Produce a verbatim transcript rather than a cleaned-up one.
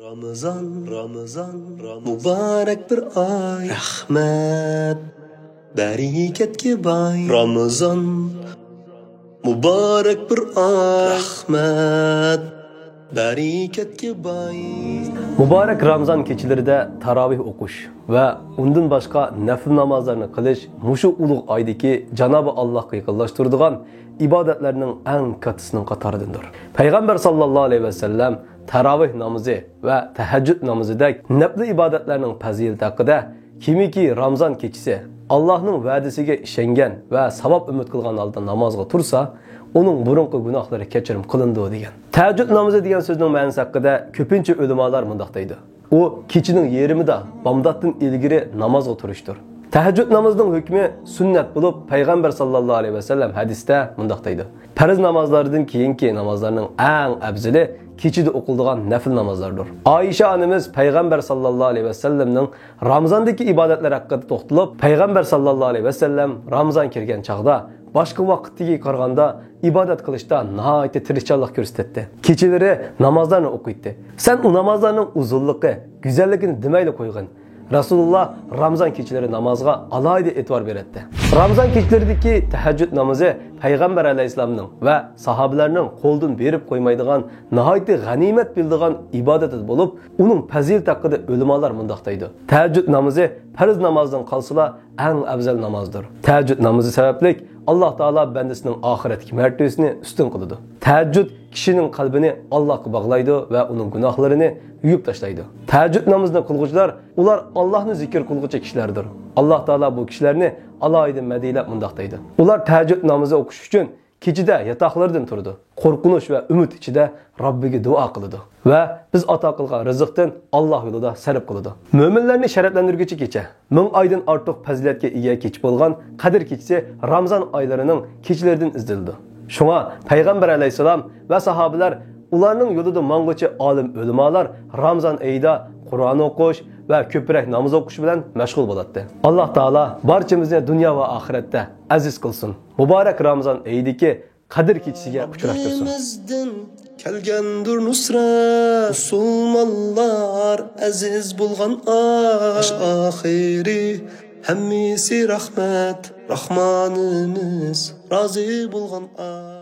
رامىزان، رامىزان، رامىزان. مۇبارەك بىر ئاي. رەھمەت، بەرىكەتكە باي. رامىزان، مۇبارەك بىر ئاي. رەھمەت، بەرىكەتكە باي. مۇبارەك رامىزان كېچىلىرىدە تاراۋىھ ئوقۇش ۋە ئۇندىن باشقا نەپلى نامازلارنى قىلىش مۇشۇ ئۇلۇغ ئايدىكى جانابى ئاللاھقا يېقىنلاشتۇرىدىغان ئىبادەتلەرنىڭ ئەڭ كاتتىسىنىڭ قاتارىدىندۇر. پەيغەمبەر ساللاللاھۇ ئەلەيھى ۋەسەللەم تاراۋىھ نامىزى ۋە تەھەججۇد نامىزىدەك نەپلى ئىبادەتلەرنىڭ پەزىلىتى ھەققىدە، كىمكى رامزان كېچىسى ئاللاھنىڭ ۋەدىسىگە ئىشەنگەن ۋە ساۋاب ئۈمىد قىلغان ھالدا نامازغا تۇرسا، ئۇنىڭ بۇرۇنقى گۇناھلىرى كەچۈرۈم قىلىنىدۇ، دېگەن. تەھەججۇد نامىزى دېگەن سۆزنىڭ مەنىسى ھەققىدە كۆپىنچە ئۆلىمالار مۇنداق دەيدۇ: ئۇ كېچىنىڭ يېرىمىدا، بامداتتىن ئىلگىرى نامازغا تۇرۇشتۇر. تەھەججۇد نامىزىنىڭ ھۆكمى سۈننەت بولۇپ، پەيغەمبەر ساللاللاھۇ ئەلەيھى ۋەسەللەم ھەدىستە مۇنداق دەيدۇ: پەرز نامازلاردىن كېيىنكى نامازلارنىڭ ئەڭ ئەۋزىلى كېچىدە ئوقۇلىدىغان نەپىل نامازلاردۇر. ئائىشە ئانىمىز پەيغەمبەر ساللاللاھۇ ئەلەيھى ۋەسەللەمنىڭ رامىزاندىكى ئىبادەتلەر ھەققىدە توختىلىپ، پەيغەمبەر ساللاللاھۇ ئەلەيھى ۋەسەللەم رامىزان كىرگەن چاغدا باشقا ۋاقىتتىكىگە قارىغاندا ئىبادەت قىلىشتا ناھايىتى تىرىشچانلىق كۆرسىتەتتى. كېچىلىرى نامازلارنى ئوقۇيتتى. سەن ئۇ نامازلارنىڭ ئۇزۇنلۇقى، گۈزەللىكىنى دېمەيلا قويغىن. رەسۇلۇللا رامىزان كېچىلىرى نامازغا ئالاھىدە ئېتىبار بېرەتتى. رامىزان كېچىلىرىدىكى تەھەججۇد نامىزى پەيغەمبەر ئەلەيھىسسالامنىڭ ۋە ساھابىلەرنىڭ قولدىن بېرىپ قويمايدىغان، ناھايىتى غەنىيمەت بىلىدىغان ئىبادىتى بولۇپ، ئۇنىڭ پەزىلىتى ھەققىدە ئۆلىمالار مۇنداق دەيدۇ: تەھەججۇد نامىزى پەرز نامازدىن قالسىلا ئەڭ ئەۋزەل نامازدۇر. تەھەججۇد نامىزى سەۋەبلىك ئاللاھ تائالا بەندىسىنىڭ ئاخىرەتتىكى مەرتىۋىسىنى ئۈستۈن قىلىدۇ. تەھەججۇد كىشىنىڭ قەلبىنى ئاللاھقا باغلايدۇ ۋە ئۇنىڭ گۇناھلىرىنى يۇيۇپ تاشلايدۇ. تەھەججۇد نامىزىنى قىلغۇچىلار، ئۇلار ئاللاھنى زىكىر قىلغۇچى كىشىلەردۇر. ئاللاھ تائالا بۇ كىشىلەرنى ئالاھىدە مەدھىيلەپ مۇنداق دەيدۇ: ئۇلار تەھەججۇد نامىزى ئوقۇش ئۈچۈن كېچىدە ياتاقلىرىدىن تۇرىدۇ، قورقۇنچ ۋە ئۈمىد ئىچىدە رەببىگە دۇئا قىلىدۇ ۋە بىز ئاتا قىلغان رىزىقتىن ئاللاھ يولىدا سەرپ قىلىدۇ. مۆمىنلەرنى شەرەپلەندۈرگۈچى كېچە. مىڭ ئايدىن ئارتۇق پەزىلەتكە ئىگە كېچە بولغان قەدىر كېچىسى رامىزان ئايلىرىنىڭ كېچىلىرىدىن ئىزدىلىدۇ. شۇڭا پەيغەمبەر ئەلەيھىسسالام ۋە ساھابىلەر، ئۇلارنىڭ يولىدا ماڭغۇچى ئالىم ئۆلىمالار رامىزان ئېيىدا قۇرئان ئوقۇش ۋە كۆپرەك ناماز ئوقۇش بىلەن مەشغۇل بولاتتى. ئاللاھ تائالا بارچىمىزنى دۇنيا ۋە ئاخىرەتتە ئەزىز قىلسۇن. مۇبارەك رامىزان ئېيىدىكى قەدىر كېچىسىگە ئۇچراشتۇرسۇن. رەببىمىزدىن كەلگەندۇر نۇسرەت، مۇسۇلمانلار ئەزىز بولغان ئاي. باش ئاخىرى ھەممىسى رەھمەت، راھمانىمىز رازى بولغان ئاي.